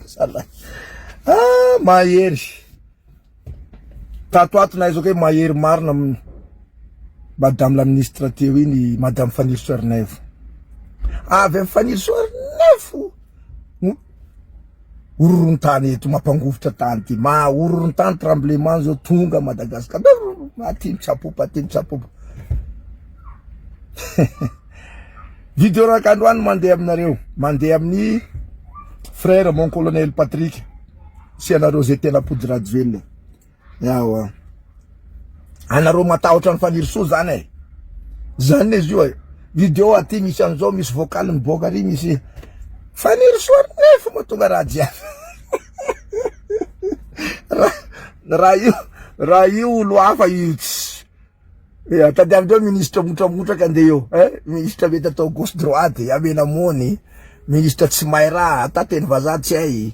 Zalahy. Ah, mahery. Tato ato nahaizako hoe mahery marina amin'ny Madame la ministre teo iny, Madame Fanirisoa Ernaivo. Avy amin'ny Fanirisoa Ernaivo no horohoron-tany eto, mampangovitra tany ty. Ma horohoron-tany tremblement zao tonga Madagascar. Aty mitsapopa, aty mitsapopa. Video raka androany mandeha aminareo, mandeha amin'ny frère mon colonel Patrick sy anareo zay tena pody Rajoelina. Yawa. Anareo matahotra ny Fanirisoa zany e. Zany izy io e. Video aty misy an'izao, misy vocal miboaka ary misy Fanirisoa nefa moa tonga raha jiaby. Raha io raha io olo hafa io tsy Ya, tadiavindreo ministre motramotraka andeha eo eh, ministre mety atao gauche droite, amena mony, ministre tsy mahay raha, ata teny vazaha tsy hay,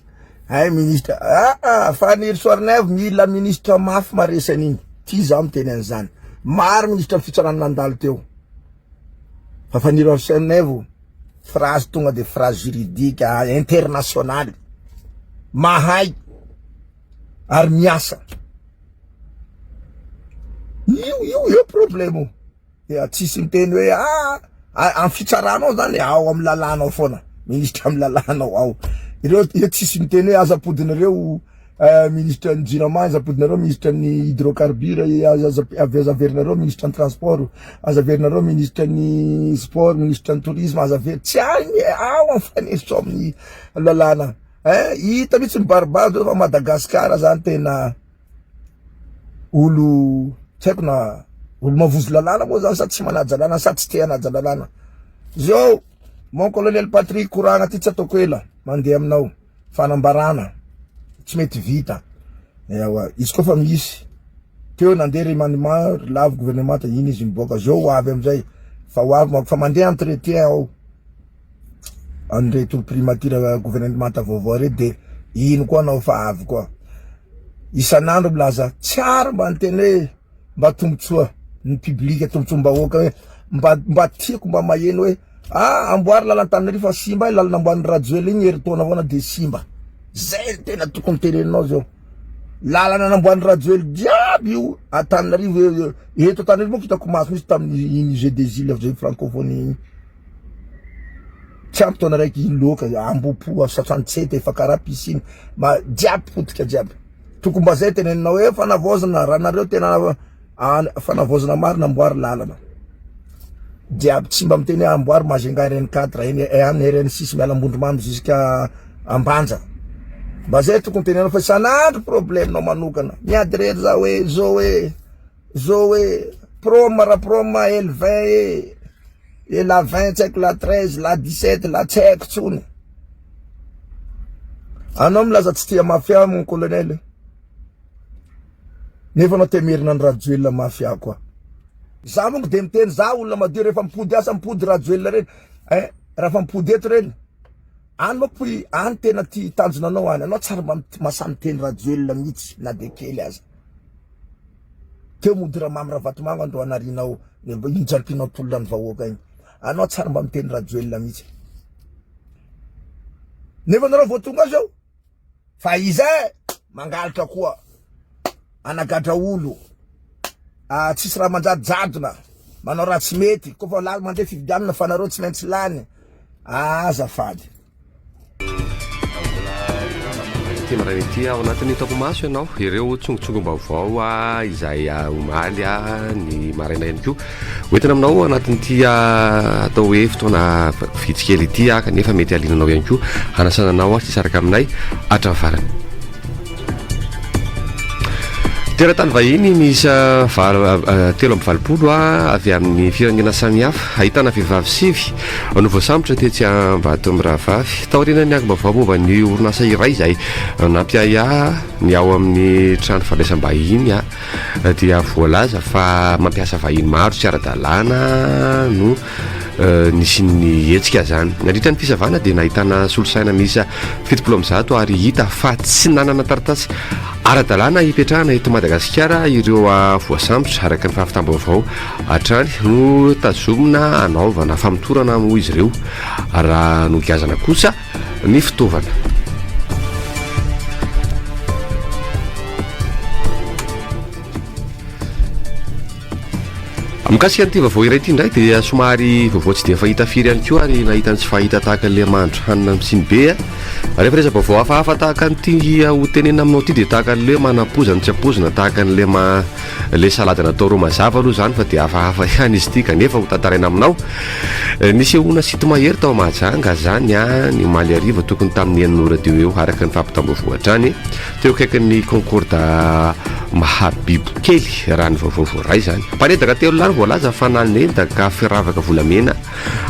eh ministre, ah ah, Fanirisoa Ernaivo mila ministre mafy maresy an'iny, ty zaho miteny an'izany, maro ministre fitsarana nandalo teo, fa Fanirisoa Ernaivo phrase tonga de phrase juridique internationale, mahay ary miasa. Io io eo problème io. Dia tsisy miteny hoe ah amin'ny fitsaranao zany ao amin'ny lalàna ao foana. Ministra amin'ny lalàna ao ao. Ireo io tsisy miteny hoe aza ampodinareo eh, ministra ny jirama, aza ampodinareo ministra ny hydrocarbure, aza aza aza averinareo ministra ny transport, aza averinareo ministra ny sport, ministra ny tourisme, aza aver tsy any ao amin'ny faneso ao amin'ny lalàna. Eh, hita mihitsy mibaribary zao fa Madagascar zany tena olo tsy haiko na olo mavozo lalàna moa zany sa tsy manaja lalàna sa tsy te hanaja lalàna. Zao mon colonel Patrick koragna ty tsy ataoko ela mandeha aminao fanambarana tsy mety vita. Ewa izy koa fa misy teo nandeha remaniement ry lavo gouvernement iny izy miboaka zao ho avy amizay fa ho avy fa mandeha entretien ao. an'ireto primature gouvernemanta vaovao ireto de ino koa anao fa avy koa isan'andro milaza tsy ary mba niteny hoe mba tombotsoa ny public tombotsoam-bahoaka hoe mba mba tiako mba maheno hoe ah amboary lalana Antananarivo fa simba lalana amboarin'i Rajoelina igny herintaona foana de simba zay no tena tokony teneninao zao lalana namboarin'i Rajoelina jiaby io Antananarivo eto Antananarivo moa hitako maso mihitsy tamin'ny iny jeux des îles zay francophonie igny Tsy ampy taona raiky iny loaka ambopo soixante-sept efa karaha piscine ma jiaby potika jiaby. Tokony mba zay teneninao hoe fanavaozana raha nareo tena fanavaozana marina amboary lalana. Jiaby tsy mba miteny hoe amboary Majunga RN 4 any RN 6 miala Ambondromamy jusqu'à Ambanja. Mba zay tokony teneninao fa isan'andro problème nao manokana. Miady rery za hoe zao hoe zao hoe prom raha prom L20 e. Et la 20 tsy haiko la 13 la 17 la tsy haiko tsony. Anao milaza tsy tia mafia mon colonel. Nefa anao te merina ny Rajoelina mafia koa. Za monko de miteny za olona madio rehefa mipody asa mipody Rajoelina reny. Eh, raha mipody eto reny. Any manko any tena ty tanjona anao any. Anao tsary mba masahy miteny Rajoelina mihitsy na de kely aza. Teo mody Ramamy Ravatomanga andro anarinao injampinao tolona ny vahoaka iny. Anao tsary mba miteny Rajoelina mihitsy. Nefa nareo vao tonga zao fa izay mangalatra koa anagadra olo ah, tsisy raha manjary jadona manao raha tsy mety koa fa lany mandeha fifidianana fa nareo tsy maintsy lany azafady. Ity maraina ity ao anatin'ny hitako maso ianao ireo tsongotsongom-baovao izay omaly ny maraina ihany koa hoentina aminao anatin'ity atao hoe fotoana vitsy kely ity kanefa mety halinanao ihany koa hanasana anao sy hisaraka aminay hatramin'ny farany. Teratany vahiny miisa 83 avy amin'ny firenena samihafa, ahitana vehivavy sivy no voasambotra tetsy Ambatomirahavavy. Taorian'ny angom-baovao momba ny orinasa iray izay nampiahiahy ny ao amin'ny trano fandraisam-bahiny dia voalaza fa mampiasa vahiny maro tsy ara-dalàna no Nisian'ny hetsika izany. Nandritra ny fisavana dia nahitana solosaina miisa 170 ary hita fa tsy nanana taratasy ara-dalàna hipetrahana eto Madagasikara ireo voasambotra. Araka ny fahavitam-baovao hatrany, notazomina hanaovana famotorana moa izy ireo raha nogiazana kosa ny fitaovana. Mikasika an'ity vaovao iray ity indray dia somary vaovao tsy dia fahita firy ihany koa ary nahita ny tsy fahita tahaka an'ilay mahandro hanina amin'ny siny be. Rehefa resa-baovao hafahafa tahaka an'ity ho tenenina aminao ity dia tahaka an'ilay hoe manam-poza ny tsy ampoizina tahaka an'ilay ma ilay salady natao ro mazava aloha izany fa dia hafahafa ihany izy ity kanefa ho tantaraina aminao. Nisehoana sinto-mahery tao Mahajanga izany ny omaly hariva tokony tamin'ny enina ora teo eo araka ny fampitam-baovao hatrany teo akaikin'ny Concorde Mahabibo kely raha ny vaovao voaray izany. Mpanendaka telo lahy no voalaza fa nanendaka firavaka volamena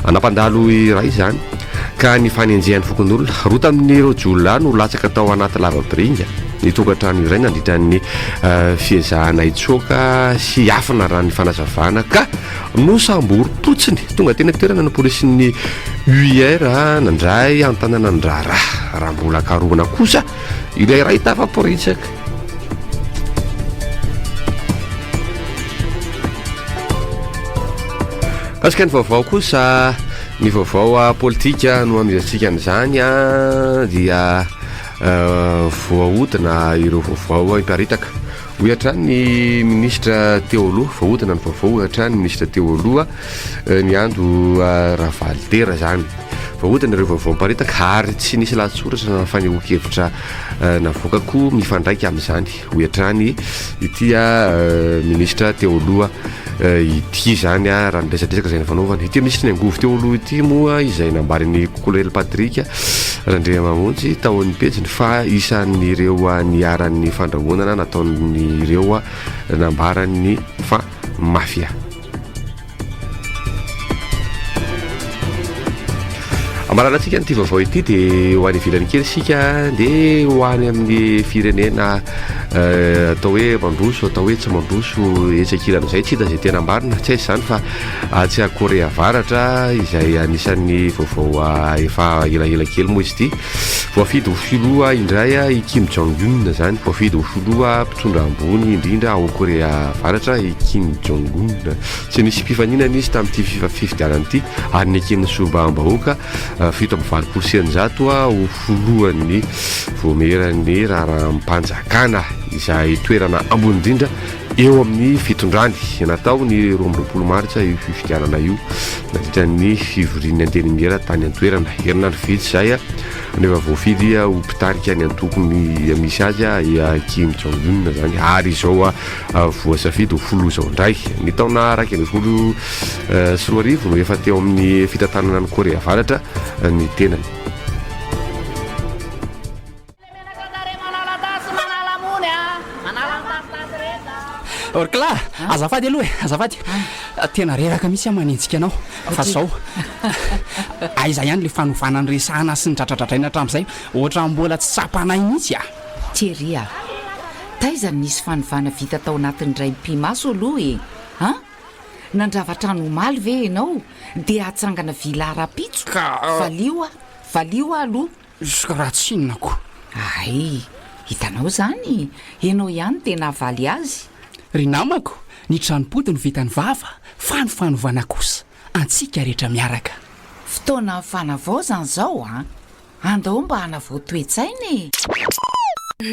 Nampandalo iray izany ka nifanenjehan'ny fokonolona. Roa tamin'ireo jiolahy no latsaka tao anaty lavapiringa ny tokantrano iray nandritra ny fiezahana hitsoaka sy hiafina raha ny fanazavana ka nosamborim-potsiny. Tonga teny an-toerana ny polisin'ny UIR nandray an-tanana ny raharaha. Raha mbola karohina kosa ilay iray tafaporitsaka. Mikasika ny vaovao kosa, ny vaovao politika no amizantsika an'izany dia voahodina ireo vaovao miparitaka. Hoy hatrany ny minisitra teo aloha, voahodina ny vaovao hoy hatrany ny minisitra teo aloha, Ny Ando Ravalitera izany. Voahodina ireo vaovao miparitaka ary tsy nisy lahatsoratra na fanehoan-kevitra navoaka koa mifandraika amin'izany, hoy hatrany ity minisitra teo aloha ity izany raha ny resadresaka izay nifanaovana. Ity minisitry ny angovo teo aloha ity moa izay nambaran'i Kolonely Patrick Randriamamonjy tao amin'ny pejiny fa isan'ireo niharan'ny fandrahonana nataon'ireo nambarany fa mafia. Amaranantsika an'ity vaovao ity dia ho any ivelany kely isika dia ho any amin'ny firenena eh, atao hoe mandroso atao hoe tsy mandroso etsy ankilan'izay tsy hita izay tena marina tsy aiza izany fa atsy Korea Avaratra izay anisan'ny vaovao ah, efa elaela kely moa izy ity voafidy ho filoha indray ah, i Kim Jong Un izany voafidy ho filoha mpitondra ambony indrindra ao Korea Avaratra i Kim Jong Un Tsy nisy mpifaninana izy tamin'ity fifidianana ity ary neken'ny solombavambahoaka 687 ho filohan'ny Vaomieran'ny Raharaham-panjakana, izay toerana ambony indrindra eo amin'ny fitondrany. Natao ny 22 martsa io fifidianana io nandritra ny fivorian'ny Antenimiera tany an-toerana. Herinandro vitsy izay no efa voafidy ho mpitarika ny antoko misy azy i Kim Jong-un izany ary izao voasafidy ho filoha izao indray. Ny taona 2011 no efa teo amin'ny fitantanana an'i Korea Avaratra ny tenany. Orkla, azafady aloha e, azafady. Tena reraka mihitsy aho manenjika anao. Fa zao, aiza ihany le fanovana niresahana sy nidradradradraina hatramin'izay, ohatran'ny mbola tsy tsapanay mihitsy a! Thierry a! Taiza no nisy fanovana vita tao anatin'ny indray mipi-maso aloha e! An! Nandrava trano omaly ve ianao dia hatsangana villa rahampitso? Ka. Valio aho, valio aho aloha! Ka raha tsy inona ko! Hay! Hitanao izany? Ianao ihany dia nahavaly azy! Ry namako, ny tranom-pody no vitan'ny vava fa ny fanovana kosa antsika rehetra miaraka. Fotoanan'ny fanavaozana izao an! Andao mba hanavao toe-tsaina e!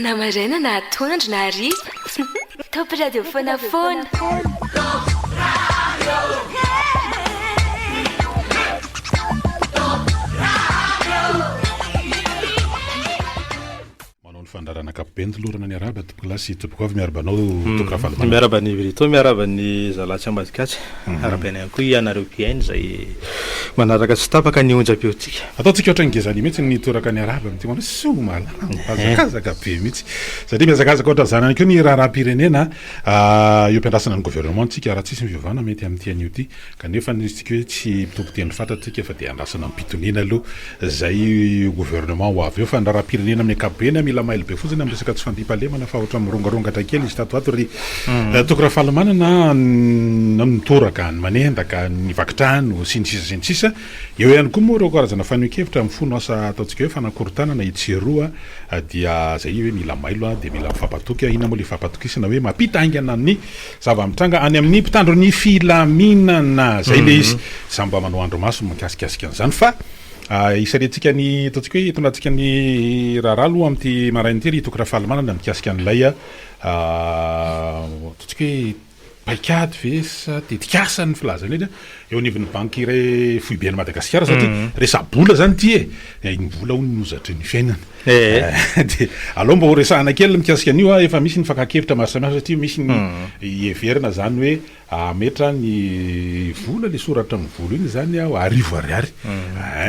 Na maraina na atoandro na hariva Top radio foana foana. Manao ny fandaharana ankapobeny tolorana ny arahaba tompokolahy sy tompokovavy miarahaba anao Toky Ravalomanana. Miarahaba an'i Brito, miarahaba ny zalahy tsy ambadikatsy, arahabaina ihany koa ianareo mpihaino izay manaraka tsy tapaka ny onjam-peontsika. Ataontsika ohatran'ny ngezan'io mihitsy ny toraka ny arahaba amin'ity manao soa malala, mihazakazaka be mihitsy. Satria mihazakazaka ohatran'izany ihany koa ny raharaham-pirenena eo am-piandrasana ny gouvernement tsika raha tsisy ny fiovana mety amin'ity anio ity. Kanefa ny tsika hoe tsy mitompo teny fantatra tsika fa dia andrasana am-pitoniana aloha izay gouvernement ho avy eo fa ny raharaham-pirenena amin'ny ankapobeny mila mailo be fotsiny amin'ny resaka tsy fandriampahalemana fa ohatran'ny mirongarongatra kely izy tato ho ato ry Toky Rafalimanana ny mitoraka, ny manendaka, ny vaky trano sy ny sisa sy ny sisa Eo ihany koa moa ireo karazana fanehoan-kevitra mifono asa ataontsika hoe fanakorontanana etsy sy eroa dia izay hoe mila mailo dia mila mifampatoky inona moa ilay fampatokisana hoe mampita haingana ny Zava-mitranga any amin'ny mpitandro ny filaminana. Zay le izy. Za mba manao andrimaso mikasikasika an'izany fa isariantsika ny ataontsika hoe itondrantsika ny raharaha aloha amin'ity maraina ity ry Toky Rafalimanana mikasika an'ilay ataontsika hoe. paikady ve sa tetikasa ny filazana eny eo anivon'ny banky iray foibe an'i Madagasikara satria resa-bola zany ity e, ny vola hono no hozatry ny fiainana. Dia aleo mba ho resahana kely mikasika an'io a, efa misy ny fakan-kevitra maro samihafa satria misy ny heverina zany hoe Hametra ny vola le soratra amin'ny vola iny zany aho 1000 ariary.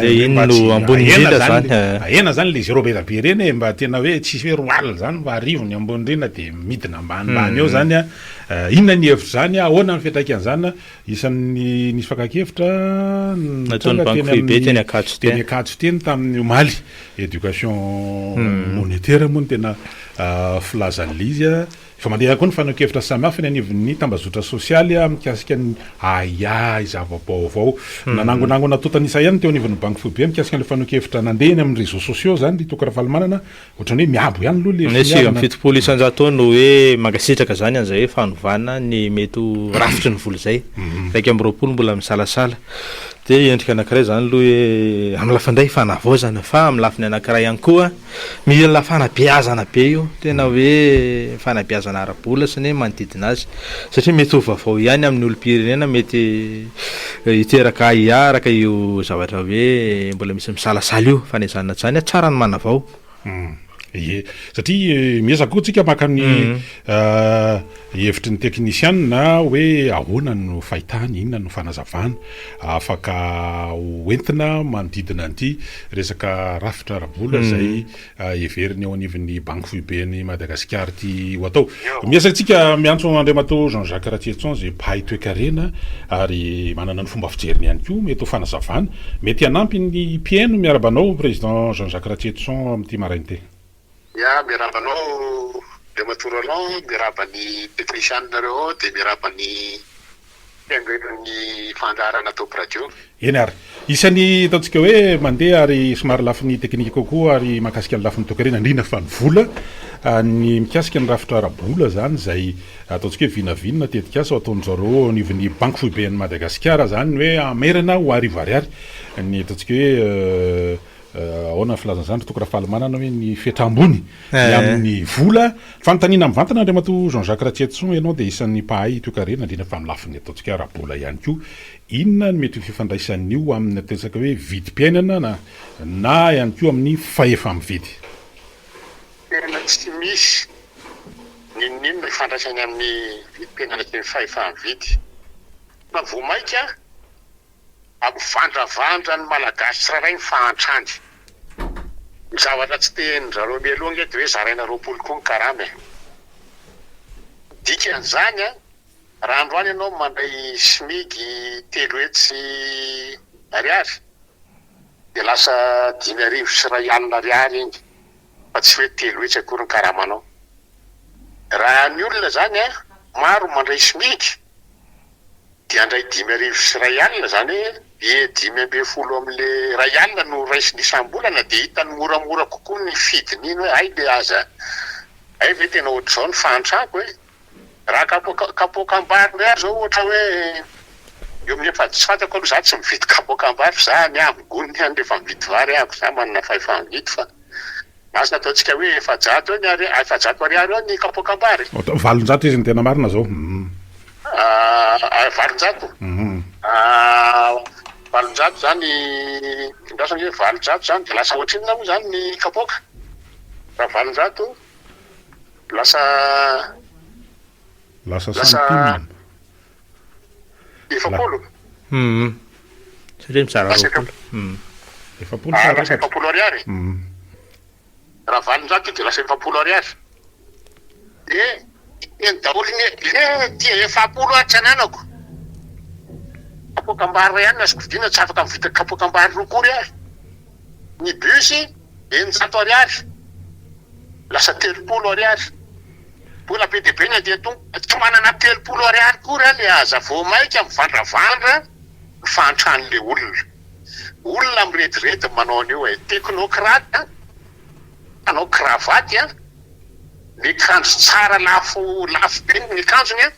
Dia iny no ambony indrindra zany. Ahena zany le zéro be dia be ireny e, mba tena hoe tsisy hoe 20 zany fa 1000 ny ambony indrindra dia midina ambanimbany eo zany a. Inona ny hevitr'izany, ahoana ny fiantraikan'izany? Isan'ny nisy fakan-kevitra nataon'ny banky foibe teny Ankatso teny Ankatso teny tamin'ny omaly. Éducation monétaire moa no tena filazan'ilay izy a. Efa mandeha ihany koa ny fanehoan-kevitra samihafa eny anivon'ny tambazotra sosialy mikasika ny ahiahy zava-baovao. Nanangonangona antontan'isa ihany ny teo anivon'ny Banky Foibe mikasika an'ilay fanehoan-kevitra nandeha eny amin'ny réseaux sociaux izany ry Toky Ravalomanana. Ohatran'ny hoe miabo ihany aloha ilay Ny finiavana. 79% eo no hoe mankasitraka izany an'izay hoe fanovana ny mety ho rafitry ny vola izay. 21 mbola misalasala. Dia endrika anankiray izany aloha hoe amin'ny lafiny iray fanavaozana fa amin'ny lafiny anankiray ihany koa Mila fanabeazana be io, tena hoe fanabeazana ara-bola sy ny manodidina azy, satria mety ho vaovao ihany amin'ny olom-pirenena, mety hiteraka ahiahy araka io zavatra hoe mbola misy misalasala io, fa na izany na tsy izany tsara ny manavao. Ie, satria miezaka koa tsika maka ny hevitry ny teknisianina hoe ahoana no fahitany, inona no fanazavana afaka hoentina manodidina an'ity resaka rafitra ara-bola izay heveriny eo anivon'ny Banky Foiben'i Madagasikara ity ho atao. Miezaka isika miantso Andriamatoa Jean Jacques Ratsietson izay mpahay toekarena ary manana ny fomba fijeriny ihany koa mety ho fanazavana mety hanampy ny mpihaino. Miarahaba anao Président Jean Jacques Ratsietson amin'ity maraina ity. Ya, miarahaba anao Andriamatoa Roland, miarahaba ny teknisianinareo ao dia miarahaba ny mpihaino ny fandaharana Top Radio. Eny ary. Isan'ny ataontsika hoe mandeha ary somary lafiny teknika kokoa ary mahakasika ny lafiny toekarena indrindra fa ny vola, ny mikasika ny rafitra ara-bola izany izay ataontsika hoe vinavina tetikasa ho ataon-dry zareo eo anivon'ny Banky Foiben'i Madagasikara izany ny hoe hamerina ho arivo ariary ny ataontsika hoe Ahoana ny filazana izany ry Toky Rafalimanana hoe ny fetra ambony ny amin'ny vola? Fanontaniana mivantana Andriamatoa Jean Jacques Ratsietison, ianao dia isan'ny mpahay toekarena indrindra fa amin'ny lafiny ataontsika ara-bola ihany koa. Inona no mety ho fifandraisan'io amin'ny ataontsika hoe vidim-piainana na na ihany koa amin'ny fahefa-mividy? Tena tsy misy n'inon'inona ifandraisany amin'ny vidim-piainana sy ny fahefa-mividy. Fa vao mainka Mampivandravandra ny Malagasy tsirairay ny fahantrany. Ny zavatra tsy tenin-dry zareo mialoha ange dia hoe zaraina 20 koa ny karama e. Dikan'izany an, raha androany ianao mandray smig 300 ariary dia lasa 1500 ariary iny fa tsy hoe 300 akory ny karamanao. Raha ny olona izany an, maro mandray smig dia handray 1051, izany hoe billet 15 amin'le iray alina no raisiny isam-bolana dia hitany moramora kokoa ny fidiny iny hoe hay le aza hay ve tena ohatr'izao ny fahantrako e! Raha kapoaka kapoakam-bary indray ary zao ohatra hoe eo amin'ny efa tsy fantako aloha za tsy mividy kapoakam-bary fa za ny ahy migonina ihany rehefa mividy vary ahako za manana fahefa-mividy fa Lasa ataontsika hoe 400 eo ny ari, 400 ariary eo ny kapoakam-bary. 800 izy ny tena marina zao. 800? 800 zany, andraso ange, 800 zany dia lasa ohatrinona moa zany ny kapoaka? Raha 800 lasa. Lasa centimes. 40? Satria mizara 20. 40 sa Lasa 40 ariary? Raha 800 io dia lasa 40 ariary. Dia eny daholo iny hoe le dia 40 ary tsy ananako. Kapoakam-bary iray ihany no azoko vidiana, tsy afaka mividy kapoakam-bary roa akory aho. Ny bus 600 ariary, lasa 30 ariary. Mbola be dia be ny andeha tongotra, tsy manana 30 ariary akory aho le aza vao maika mivandravandra ny fahantran'le olona. Olona mirediredy ny manao an'io e. Technocrate an, mpanao kravaty an, miakanjo tsara lafo lafo be ny akanjony an.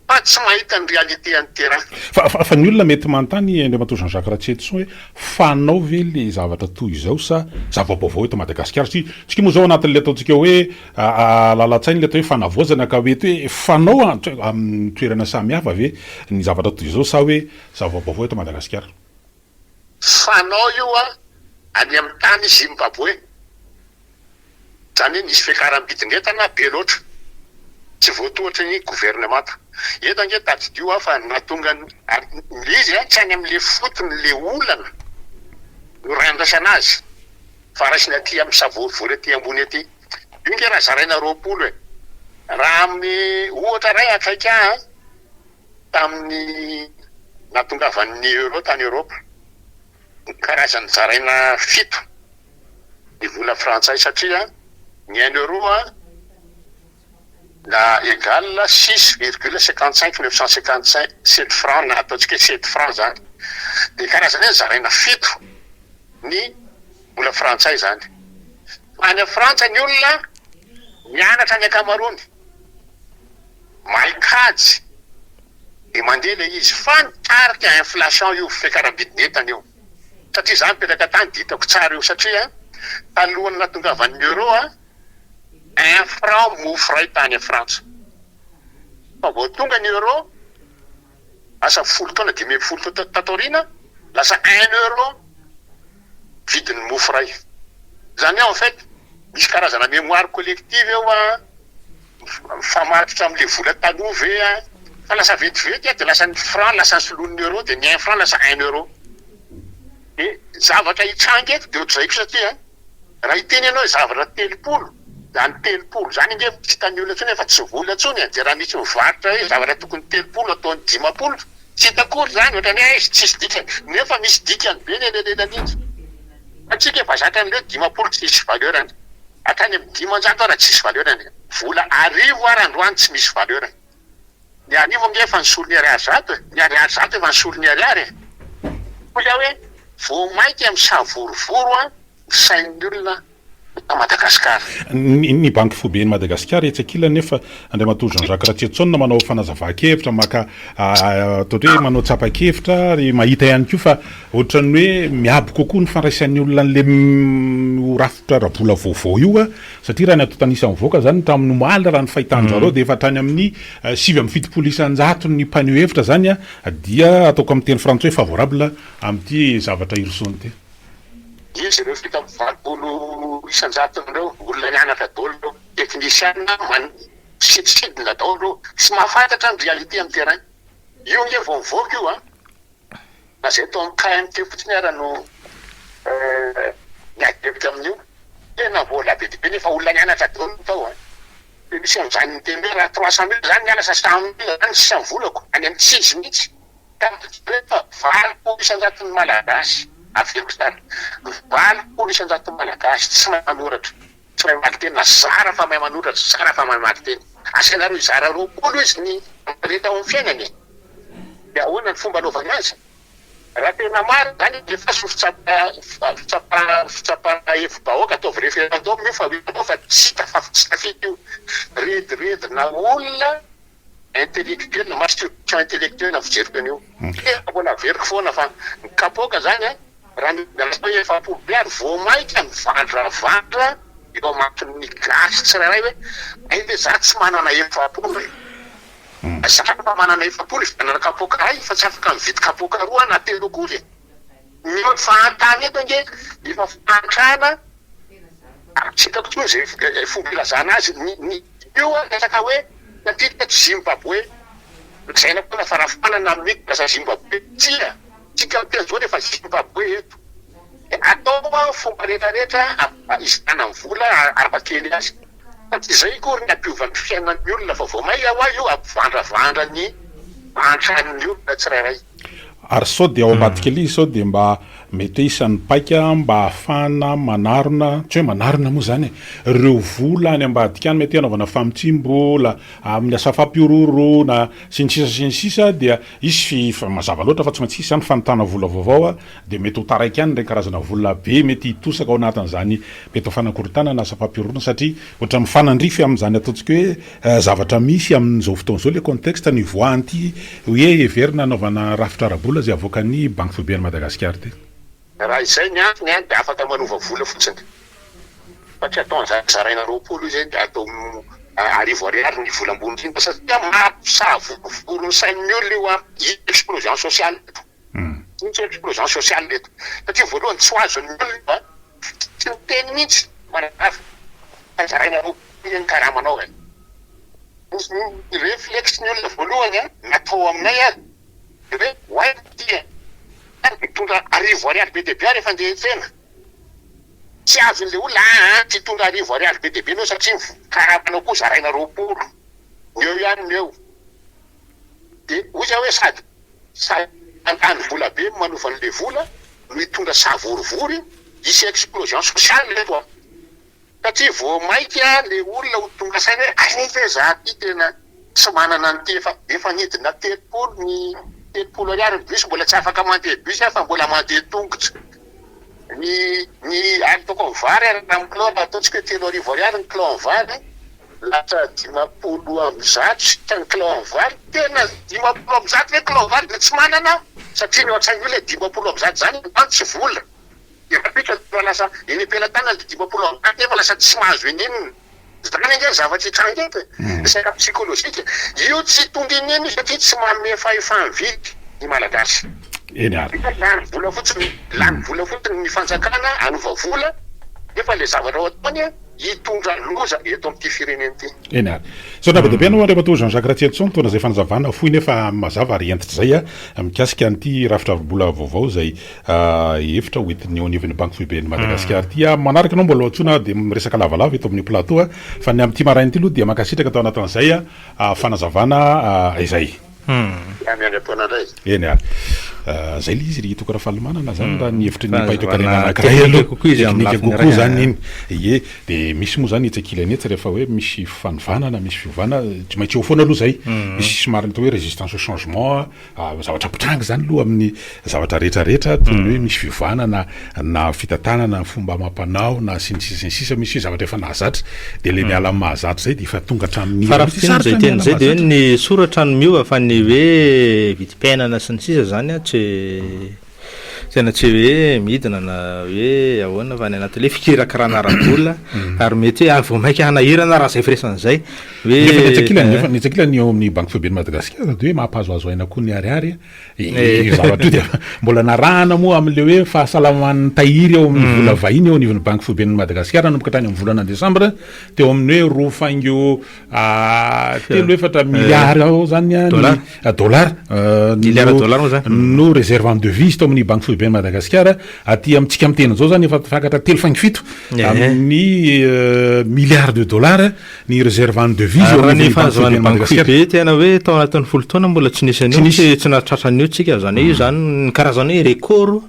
Fa tsy mahita ny réalité any terrain. Fa fa ny olona mety manontany Andriamatoa Jean Jacques Ratsietison hoe fanao ve le zavatra toy izao sa zava-baovao eto Madagasikara satria tsika moa zao anatin'le ataontsika hoe lalan-tsaina le atao hoe fanavaozana ka mety hoe fanao amin'ny toerana samihafa ve ny zavatra toy izao sa hoe zava-baovao eto Madagasikara? Fanao io an, any amin'ny tany Zimbabwe. Izany hoe nisy fiakaram-bidin'entana be loatra, tsy voatohitry ny governemanta. Eto ange tadidio aho fa nahatonga ny, ary ilay izy an, tsy any amin'ilay fotony ilay olana no randrasana azy fa raisina aty amin'ny savorovoro aty ambony aty. Io ange raha zaraina 20 e! Raha amin'ny ohatra iray akaiky ahy an, tamin'ny nahatongavan'ny euro tany Eoropa, ny karazany zaraina fito ny vola frantsay satria ny un euro na egal six virgule 55 957 francs na ataontsika hoe sept francs zany de karazany hoe zaraina fito ny vola frantsay zany. Fa any Frantsa ny olona mianatra ny ankamaroany. Mahay kajy de mandeha le izy fa nitarika inflation io fiakaram-bidin'entana io satria za nipetraka tany de hitako tsara io satria talohan'ny nahatongavan'ny euro a un franc mofo iray tany Frantsa fa vao tonga ny euro lasa folo taona 15 taona tato aoriana lasa un euro vidin'ny mofo iray zany hoe en fait misy karazana mémoire collective eo a Mifamatotra amin'ilay vola taloha ve an? Fa lasa vetivety an, dia lasa ny franc lasa nisoloan'ny euro, dia ny un franc lasa un euro. Dia zavatra hitranga eto dia ohatr'izay koa satria an, raha hiteny ianao hoe zavatra 30, izany 30 izany ange tsy hitan'ny olona intsony fa tsy vola intsony e, dia raha misy mivarotra hoe zavatra tokony 30 ataony 50, tsy hita akory izany, ohatran'ny hoe aiza, tsisy dikany, nefa misy dikany be ny elanelany iny. Fa tsika efa zatra an'ireo 50 tsisy valeur-ny. Hatrany amin'ny 500 ara tsisy valeur-ny. Vola 1000 ara androany tsy misy valeur-ny. Ny 1000 ange efa nisolo ny ariary zato e. Ny ariary zato efa nisolo ny ariary e. Hoy aho hoe vao mainka misavorovoro ny sain'ny olona eto Madagasikara. Ny Banky Foiben'i Madagasikara etsy ankilany nefa Andriamatoa Jean Jacques Ratsietsaona manao fanazavan-kevitra, maka atao hoe manao tsapan-kevitra ary mahita ihany koa fa ohatran'ny hoe miabo kokoa ny fandraisan'ny olona an'ilay ho rafitra ara-bola vaovao io satria raha ny antontan'isa mivoaka izany hatramin'ny omaly raha ny fahitan-dry zareo dia efa hatrany amin'ny 79 isan-jaton'ny mpaneho hevitra izany dia ataoko amin'ny teny frantsay hoe favorable amin'ity zavatra hirosoany ity. Izy ireo 87 isan-jatony ireo, olona nianatra daholo ireo, teknisiana misidisidina daholo ireo, tsy mahafantatra ny réalité amin'ny terrain. Io ange vao mivoaka io an! Na izay tao amin'ny KMT fotsiny ara no niady hevitra amin'io. Tena mbola be dia be nefa olona nianatra daholo no tao an! Dia misy an'izany miteny hoe raha 300 mille izany miala sa 100 mille izany sisa ny volako, any amin'ny tsy izy mihitsy. Tadidio fa 80 isan-jaton'ny Malagasy, averiko tsara, 80 isan-jaton'ny Malagasy tsy mahay manoratra, tsy mahay mamaky teny, na zara fa mahay manoratra, zara fa mahay mamaky teny. Asainareo hizara 20 izy ny rehetra ao amin'ny fiainany e! Dia ahoana ny fomba anaovany azy? Raha tena marina izany, alefaso ny fitsapa, fitsapana hevi-bahoaka, ataovy référendum io fa ho hitanao fa tsy tafita io. Rediredina olona. Intellectuel, masturbation intellectuelle ny fijeriko an'io. Tena mbola averiko foana fa ny kapoaka zany an, raha ny lasa hoe 40 be ary vao mainka mivandravandra eo amaton'ny gasy tsirairay hoe hay ve za tsy manana 40 e. Za efa manana 40 hividianana kapoaka iray fa tsy afaka mividy kapoaka roa na telo akory e. Ny fahantana eto ange efa fahantrana ary tsy hitako intsony izay fomba ilazana azy. Ny ny io an resaka hoe satria teto Zimbabwe lazaina foana fa raha fanana amin'io lasa Zimbabwe. Tsia, tsika miteny zao rehefa Zimbabwe eto. Dia atao an fomba rehetra rehetra hizarana ny vola hampakely azy. Fa tsy izay akory ny hampiova ny fiainan'ny olona fa vao may hoa io hampivandravandra ny fahantran'ny olona tsirairay. Ary sao dia ao ambadika ilay izy sao dia mba Mety hoe isan'ny paika mba hahafahana manarona, tsy hoe manarona moa izany e, ireo vola any ambadika any mety hoe hanaovana famotsiam-bola amin'ny asa fampihorohoroana sy ny sisa sy ny sisa dia hisy fi, mazava loatra fa tsy maintsy hisy izany fanontana vola vaovao dia mety ho taraiky ihany ireny karazana vola be mety hitosaka ao anatin'izany mety ho fanakorontanana asa fampihorohoroana satria ohatran'ny mifanandrify amin'izany ataontsika hoe Zavatra misy amin'izao fotoana izao ilay contexte nivoahan'ity hoe heverina hanaovana rafitra ara-bola izay avoakan'ny Banky Foiben'i Madagasikara ity. Raha izay ny antony an dia afaka manova vola fotsiny fa tsy atao an'izany zaraina 20 izy dia atao arivo ariary ny vola ambony indrindra satria mampisavorovoro ny sain'ny olona io an, hisy explosion sociale eto, hisy explosion sociale eto satria voalohany tsy ho azon'ny olona io an, Tsy miteny mihitsy manazava fa zaraina 20 ny karamanao e. Ny reflexe ny olona voalohany an, natao aminay ary dia hoe ho aiza ity e, ary dia mitondra arivo ariary be dia be aho rehefa andeha hiantsena. Tsy azon'ilay olona aa tsy hitondra arivo ariary be dia be ianao satria ny karamanao koa zaraina 20. Ny eo ihany ny eo. Dia hoy za hoe sady sady handany vola be manova an'ilay vola no hitondra savorivory, hisy explosion sociale eto an! Satria vao maika le olona ho tonga saina hoe hay ve za ty tena tsy manana an'ity efa efa nidina 30 ny 30 ariary ny bus mbola tsy afaka mandeha bus aho fa mbola mandeha tongotra. Ny ny ary ataoko amin'ny vary ary amin'ny kilao raha ataontsika hoe 3000 ariary ny kilao amin'ny vary Lasa 150 sisa ny kilao vary, tena 150 ve kilao vary dia tsy manana aho? Satria ny ao an-tsain'ny olona 150 izany androany tsy vola, dia rahampitso efa lasa eny am-pelatanana ilay 150 nefa lasa tsy mahazo ininona. Izany ange ny zavatra hitranga eto e, resaka psychologique. Io tsy tonga ininona io satria tsy manome fahefa-mividy ny Malagasy. Eny ary. Lany vola fotsiny, lany vola fotsiny ny fanjakana hanova vola nefa ilay zavatra ao ataony hitondra loza eto amin'ity firenena ity. Eny ary. Misaotra be dia be anao Andriamatoa Jean Jacques Ratsietison nitondra izay fanazavana fohy nefa mazava ary hentitra izay mikasika an'ity rafitra vola vaovao izay hevitra ho entin'ny eo anivon'ny Banky Foiben'i Madagasikara ity. Amin'ny manaraka ianao mbola ho antsoina dia miresaka lavalava eto amin'ny plateau fa ny amin'ity maraina ity aloha dia mankasitraka tao anatin'izay fanazavana izay. Dia miandry am-poana indray. Eny ary. Zay le izy ry Toky Rafalimanana zany raha ny hevitry ny mpahay toekarena anankiray aloha. Teknika kokoa zany iny. Ie, de misy moa zany etsy ankilany etsy rehefa hoe misy fanovana na misy fiovana, tsy maintsy eo foana aloha zay. Misy somary ny atao hoe résistance au changement, zavatra mpitranga zany aloha amin'ny zavatra rehetra rehetra toy ny hoe misy fiovana na na fitantanana ny fomba amam-panao na sy ny sisa sy ny sisa misy hoe zavatra efa nahazatra de le miala amin'ny mahazatra zay de efa tonga hatramin'ny Fa raha fintinina izay teny izay dia hoe ny soratra no miova fa ny hoe vidim-piainana sy ny sisa izany an tsy tena tsy hoe midina na hoe ahoana fa ny anatin'ilay fikirakirana ara-bola ary mety hoe vao mainka hanahirana raha izay firesana izay hoe Nefa ny etsy ankilany nefa ny etsy ankilany eo amin'ny banky foiben'i Madagasikara dia hoe mampahazoazo aina koa ny ariary Io zavatra io dia mbola narahana moa amin'ilay hoe fahasalaman'ny tahiry ao amin'ny vola vahiny eo anivon'ny Banky Foiben'i Madagasikara nanomboka hatrany amin'ny volana desambra teo amin'ny hoe roa faingo telo efatra miliara ao zany ny dollar no réserve en devise tao amin'ny Banky Foiben'i Madagasikara aty amintsika miteny izao zany efa tafakatra telo faingo fito amin'ny milliard de dollars Ny réserve en devise eo Raha ny fahazoan'ny banky foibe tena hoe tao anatin'ny folo taona mbola tsy nisy an'io, tsy tsy nahatratra an'io tsika, izany hoe io izany ny karazana hoe record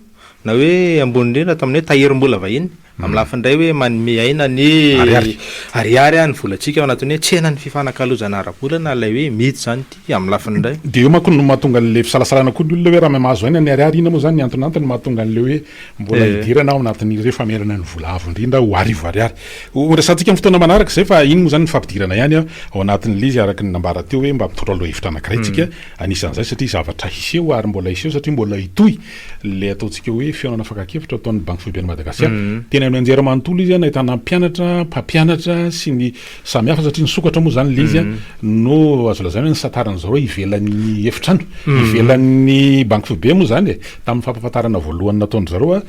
na hoe ambony indrindra tamin'ny hoe tahirim-bola vahiny, amin'ny lafiny iray hoe manome aina ny Ariary. ariary ny volantsika ao anatin'ny hoe tsenan'ny fifanakalozana ara-bola na ilay hoe mihidy izany ity amin'ny lafiny iray. Dia eo manko no mahatonga an'ilay fisalasalana koa ny olona hoe raha mahazo aina ny ariary inona moa izany ny antonantony mahatonga an'ilay hoe Mbola hidirana ao anatin'ireo famerana ny vola avo indrindra ho arivo ariary. Ho resahantsika amin'ny fotoana manaraka izay fa iny moa izany ny fampidirana ihany ao anatin'ilay izy araka ny nambara teo hoe mba mitondra lohahevitra anankiray tsika anisan'izay satria zavatra hiseho ary mbola hiseho satria mbola hitohy ilay ataontsika hoe fihaonana fakan-kevitra ataon'ny Banky Foiben'i Madagasikara. Teny amin'ny anjerimanontolo izy nahitana mpianatra, mpampianatra sy ny samy hafa satria nisokatra moa izany ilay izy no azo lazaina hoe nisantaran'izareo ivelan'ny efitrano, ivelan'ny Banky Foibe moa izany e. Tamin'ny fampahafantarana voalohany nataon-dry zareo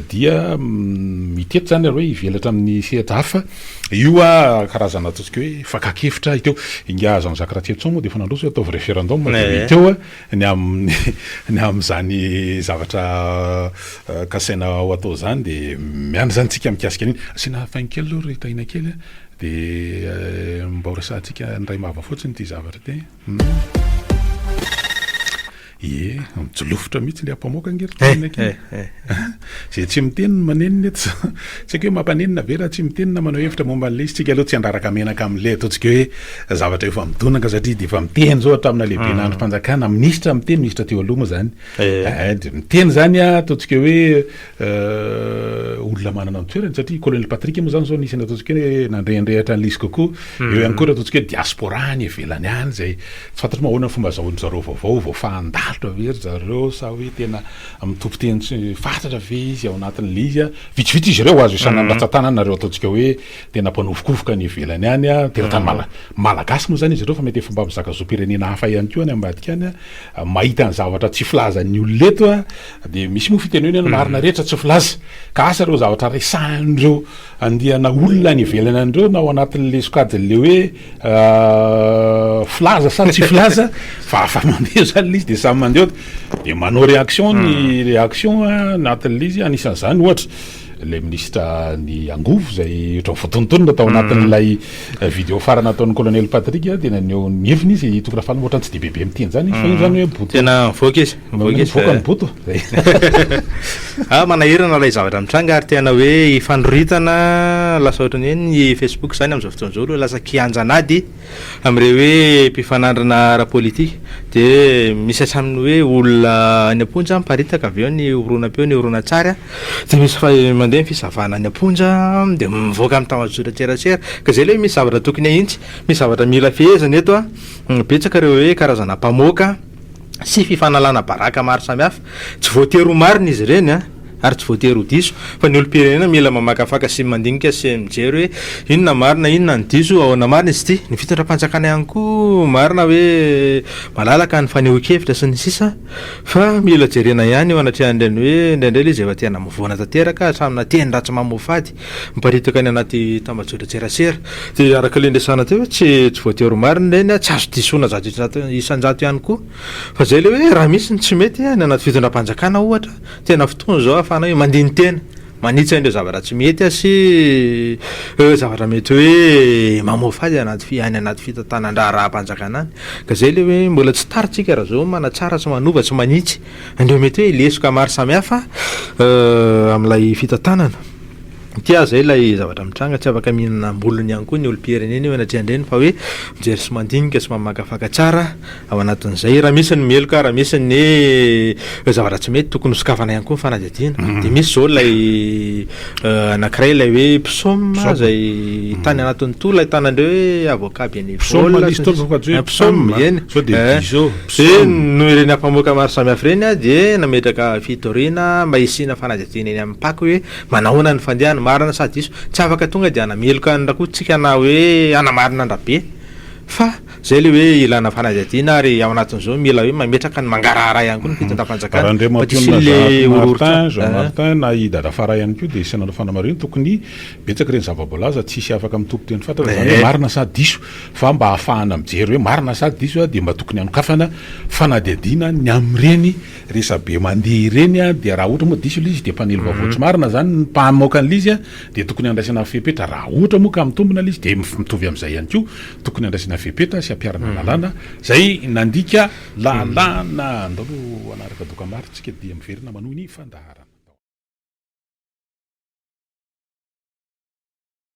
dia mitety izany ary hoe hivelatra amin'ny sehatra hafa io karazana ataontsika hoe fakan-kevitra ity eo. Ingahy Jean Jacques Ratsietison moa dia efa nandroso hoe ataovy référendum dia hita eo ny amin'ny ny amin'izany zavatra kasaina ho atao izany dia miandry izany tsika mikasika an'iny. Asiana faingo kely aloha ry Tahina kely dia mba ho resahantsika indray mava fotsiny ity zavatra ity. Ie, mijolofotra mihitsy le ampamoaka ange ry Tiana aky. Zay tsy miteny no manenina eto zao. Tsy haiko hoe mampanenina ve raha tsy miteny na manao hevitra momba an'ilay izy. Tsika aloha tsy handraraka menaka amin'ilay ataontsika hoe zavatra efa midonaka satria dia efa miteny zao hatramina lehibena andrim-panjakana, minisitra miteny, minisitra teo aloha moa zany. Eh, dia miteny zany ataontsika hoe olona manana ny toerany satria colonel Patrick moa zany zao nisy ataontsika hoe nandrehandrehatra an'ilay izy kokoa. Eo ihany koa ataontsika hoe diaspora any ivelany any izay Tsy fantatro moa ahoana ny fomba azahoan-dry zareo vaovao, voafahan-dalitra ve ry zareo sa hoe tena mitompo teny tsy fantatra ve izy ao anatin'ilay izy a? Vitsivitsy izy ireo azo isaina amin'ny ratsan-tanana ireo ataontsika hoe tena mpanovokovoka any ivelany any a, teratany mala- malagasy moa izany izy ireo fa mety efa mba mizaka zom-pirenena hafa ihany koa any ambadika any a, mahita ny zavatra tsy filazan'ny olona eto a, dia misy moa fitenenana hoe ny marina rehetra tsy filaza, ka asa ireo zavatra resahan'ireo andiana olona any ivelany any ireo na ao anatin'le sokajin'le hoe filaza sa tsy filaza fa afa mandeha zany le izy de samy mandeha eo de manao réaction ny hmm. réaction anatin'le izy anisan'izany ohatra le minisitra ny angovo zay ohatran'ny voatonontonona tao hmm. anatin'ilay eh, vidéo farany ataon'ny colonel Patrick de naneho ny heviny izy tokony faly ohatran'ny tsy de bebe miteny zany izy fa io zany hoe boto tena mivoaka izy Mivoaka izy Mivoaka ny boto. Ah, manahirana ilay zavatra mitranga ary tena hoe ifandroritana lasa ohatran'ny hoe ny Facebook izany amin'izao fotoana izao aloha lasa kianjan'ady amin'ireo hoe mpifanandrina ara-politika. Dia misy hatramin'ny hoe olona any am-ponja miparitaka avy eo ny horonam-peo, ny horonantsary dia misy fa mandeha ny fisavana any am-ponja dia mivoaka amin'ny tambajotran-tserasera. Ka izay ilay hoe misy zavatra tokony ahitsy, misy zavatra mila fehezana eto an. Betsaka ireo hoe karazana mpamoaka. sy fifanalana baraka maro samihafa. Tsy voatery ho marina izy ireny an, ary tsy voatery ho diso, fa ny olom-pirenena mila mamakafaka sy mandinika sy mijery hoe inona marina, inona ny diso, ahoana marina izy ity. Ny fitondram-panjakana ihany koa marina hoe malalaka ny fanehoan-kevitra sy ny sisa fa mila jerena ihany eo anatrehan'ireny hoe indraindray ilay izy efa tena mivoana tanteraka hatramina teny ratsy mamoafady miparitaka any anaty tambajotran-tserasera. Dia araka ilay niresahana teo hoe tsy tsy voatery ho marina ireny, tsy azo disoina zato isan-jato ihany koa. Fa izay ilay hoe raha misy ny tsy mety any anaty fitondram-panjakana ohatra, tena fotoana izao ahafahana hoe mandini-tena, manitsy an'ireo zavatra tsy mety sy ireo zavatra mety hoe mamoafady anaty any anaty fitantanan-draharaham-panjakana any. Ka izay ilay hoe mbola tsy tara isika raha izao manatsara sy manova sy manitsy an'ireo mety hoe lesoka maro samihafa amin'ilay fitantanana. Ity aza ilay zavatra mitranga, tsy afaka mihinana ambolony ihany koa ny olom-pirenena eo anatrehan-dreny fa hoe mijery sy mandinika sy mamakafaka tsara ao anatin'izay. Raha misy ny meloka, raha misy ny zavatra tsy mety, tokony hosokafana ihany koa ny fanadihadiana. Mhm. Dia misy izao ilay eh, anankiray ilay hoe psaume izay tany anatin'ny toa ilay tanandreo hoe avocat bénévole. Psaume, eny. Eh, dia noho ireny ampamoaka maro samihafa ireny dia nametraka fitoriana mba hisiana fanadihadiana eny amin'ny Pac hoe Manahoana ny fandehany, marina sa diso? Tsy afaka tonga dia hanameloka an'i Rakoto tsika na hoe hanamarina an-dRabe. Fa zay le hoe ilana fanadihadiana ary ao anatin'izao mila hoe mametraka ny mangarahara ihany koa ny fitondram-panjakana mba tsy hisian'le Randriamampionona horohoron-tsaina. Jean Martin na i Dadafara ihany koa dia isy nanao fanamarihana tokony betsaka ireny zava-boalaza tsisy afaka mitompo teny fantatra izany hoe marina sa diso fa mba ahafahana mijery hoe marina sa diso dia mba tokony hanokafana fanadihadiana ny amin'ireny Resabe mandeha ireny a, dia raha ohatra moa diso ilay izy dia mpanely vaovao tsy marina zany ny mpamoaka an'ilay izy a, dia tokony handraisana fepetra, raha ohatra moa ka mitombina ilay izy dia mitovy amin'izay ihany koa, tokony handraisana fepetra sy ampiharana lalàna izay nandika lalàna. Andao aloha hanaraka dokambarotra isika dia miverina manohy ny fandaharana.